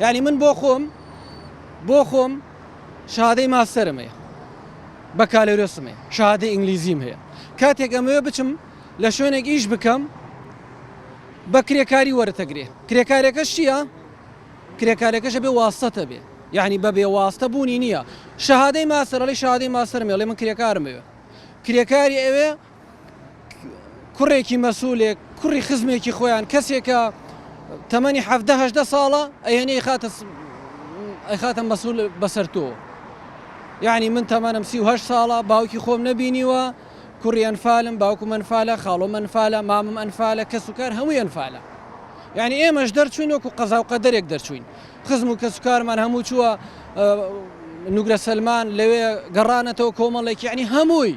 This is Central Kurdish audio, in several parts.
یعنی من بۆ خۆم بۆ خۆم شادەی ماستەرم هەیە بەکالۆریۆسم هەیە شادەی ئینگلیزیم هەیە کاتێک ئەمەوێ بچم لە شوێنێک ئیش بکەم بە کرێکاری وەرتەگرێ کرێکارەکەش چییە؟ کرێکارەکەش ئەبێ واستەتە بێ یعنی بە بێ واستە بوونی نییە شەهادەی ماستەر ئەڵێ شەهادەی ماستەرم هەیە ئەڵێ من کرێکارم ئەوێ کرێکاری ئەوێ کوڕێکی مەسولێک کوڕی خزمێکی خۆیان کەسێکە تەمەنی حەڤدە هەژدە ساڵە ئەیهێنێ ئەیخاتە ئەیخاتە مەسول بەسەر تۆ یعنی من تەمەنم 38 ساڵە باوکی خۆم نەبینیوە کوڕی ئەنفالم باوکم ئەنفالە خاڵۆم ئەنفالە مامم ئەنفالە کەس و کار هەمووی ئەنفالە یعنی ئێمەش دەرچوین وەکو قەزا و قەدەرێک دەرچوین خزم و کەسوکارمان هەموو چووە نوگرە سەلمان لەوێ گەڕانەتەوە کۆمەڵێک یعنی هەمووی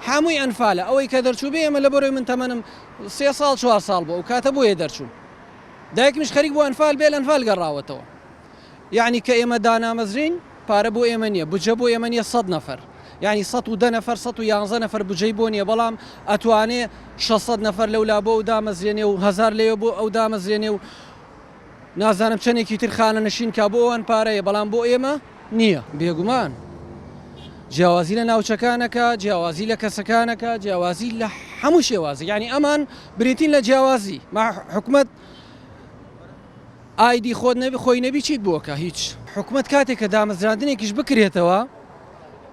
هەمووی ئەنفالە ئەوەی کە دەرچوو بێ ئێمە لەبەرەوەی من تەمەنم سێ ساڵ چوار ساڵ بوو ئەو کاتە بۆیە دەرچووم دایکمیش خەریک بوو ئەنفال بێ لە ئەنفال گەڕاوەتەوە یعنی کە ئێمە دانامەزرین پارە بۆ ئێمە نییە بودجە بۆ ئێمە نییە 100 نەفەر یعنی 110 نەفەر 111 نەفەر بودجەی بۆ نییە بەڵام ئەتوانێ 600 نەفەر لەولا بۆ ئەو دامەزرێنێ و هەزار لەوێ بۆ ئەو دامەزرێنێ و نازانم چەنێکی تر خانەنشین کا بۆ ئەوان پارەیە بەڵام بۆ ئێمە نییە. بێگومان جیاوازی لە ناوچەکانەکە، جیاوازی لە کەسەکانەکە، جیاوازی لە هەموو شێوازێک یانی ئەمان بریتین لە جیاوازی ما حکومەت ئایدی خۆت نەبی خۆی نەبی چیت بۆکە هیچ. حکومەت کاتێک کە دامەزراندنێکیش بکرێتەوە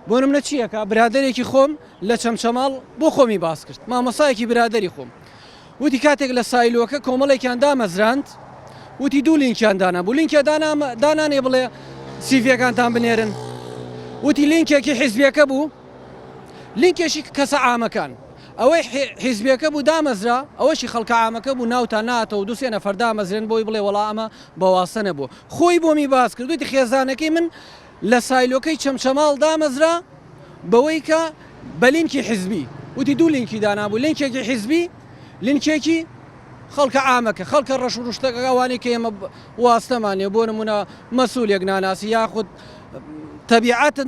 بۆ نمونە چیەکە برادەرێکی خۆم لە چەمچەماڵ بۆ خۆمی باس کرد مامۆسایەکی برادەری خۆم وتی کاتێک لە سایلۆکە کۆمەڵێکیان دامەزراند وتی دوو لینکیان دانابوو لینکێ دانانێ بڵێ سیڤیەکانتان بنێرن وتی لینکێکی حیزبیەکە بوو لینکێکی کەسە عامەکان ئەوەی حیزبیەکە بوو دامەزرا ئەوەشی خەڵکە عامەکە بوو ناوتان ناتەوە دوو سێ نەفەر دامەزرێن بۆی بڵێ وەڵا ئەمە بەواسە نەبوو خۆی بۆمی باس کرد وتی خێزانەکەی من لە سایلۆکەی چەمچەماڵ دامەزرا بەوەی کە بە لینکی حیزبی وتی دوو لینکی دانابوو لینکێکی حیزبی لینکێکی خەڵکە عامەکە خەڵکە ڕەش و ڕوشتەکە ئەوانەی کە ئێمە واستەمان نیە بۆ نمونە مەسولێک ناناسی یاخود تەبیعەتت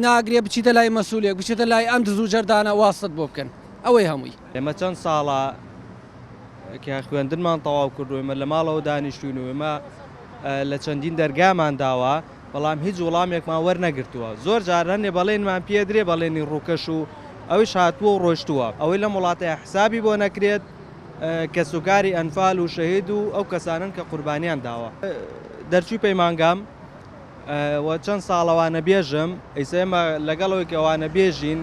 ناگرێ بچیتە لای مەسولێک بچێتە لای ئەم دز و جەردانە واستەت بۆ بکەن ئەوەی هەمووی. ئێمە چەند ساڵە کە خوێندنمان تەواو کردو ئێمە لە ماڵەوە دانیشتوین و ئێمە لە چەندین دەرگامان داوە بەڵام هیچ وڵامێکمان وەرنەگرتووە. زۆر جار هەنێ بەڵێنمان پێدرێ، بەڵێنی ڕووکەش و ئەویش هاتووە و ڕۆیشتووە. ئەوەی لەم وڵاتەیا حسابی بۆ نەکرێت کەسوکاری ئەنفال و شەهید و ئەو کەسانەن کە قوربانیان داوە. دەرچووی پەیمانگام و چەند ساڵە وانەبێژم، ئیستا ئێمە لەگەڵ ئەوەی کە وانەبێژین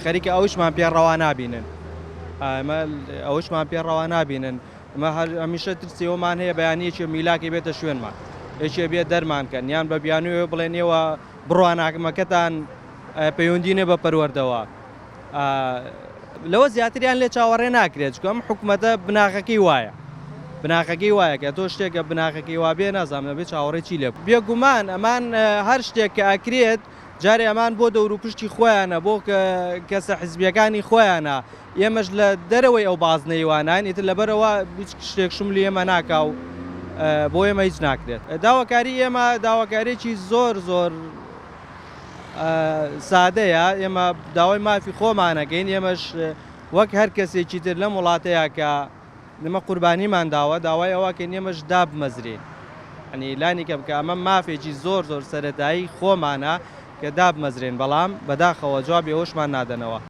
خەریکە ئەوەیشمان پێ ڕەوا نابینن. ئێمە ئەوەیشمان پێ ڕەوا نابینن. ئێمە هەر هەمیشە ترسی ئەوەمان هەیە بەیانی یەکێ میلاکی بێتە شوێنمان یەکێ بێ دەرمان کەن یان بە بیانووی ئەوە بڵێن ئێوە بڕوانامەکەتان پەیوەندی نیە بە پەروەردەوە لەوە زیاتریان لێ چاوەڕێ ناکرێت چونکە ئەم حکومەتە بناغەکەی وایە بناغەکەی وایە کە تۆ شتێکە بناغەکەی وابێ نازانم ئەبێ چاوەڕێ چی لێ بێگومان ئەمان هەر شتێک کە ئەکرێت جارێ ئەمان بۆ دەوروپشتی خۆیانە بۆ کەسە حزبیەکانی خۆیانە ئێمەش لە دەرەوەی ئەو بازنەی واناین ئیتر لەبەرئەوە هیچ شتێک شملی ئێمە ناکا و بۆ ئێمە هیچ ناکرێت داواکاری ئێمە داواکاریی زۆر زۆر سادەیە ئێمە داوای مافی خۆمانەکەین ئێمەش وەک هەر کەسێکی تر لەم وڵاتەیە کە ئێمە قوربانیمان داوە داوای ئەوە کەین ئێمەش دابمەزرێین یانی لانی کەم کە ئەمە مافێکی زۆر زۆر سەرەتایی خۆمانە کە دابمەزرێن بەڵام بەداخەوە جوابی ئەوەشمان نادەنەوە.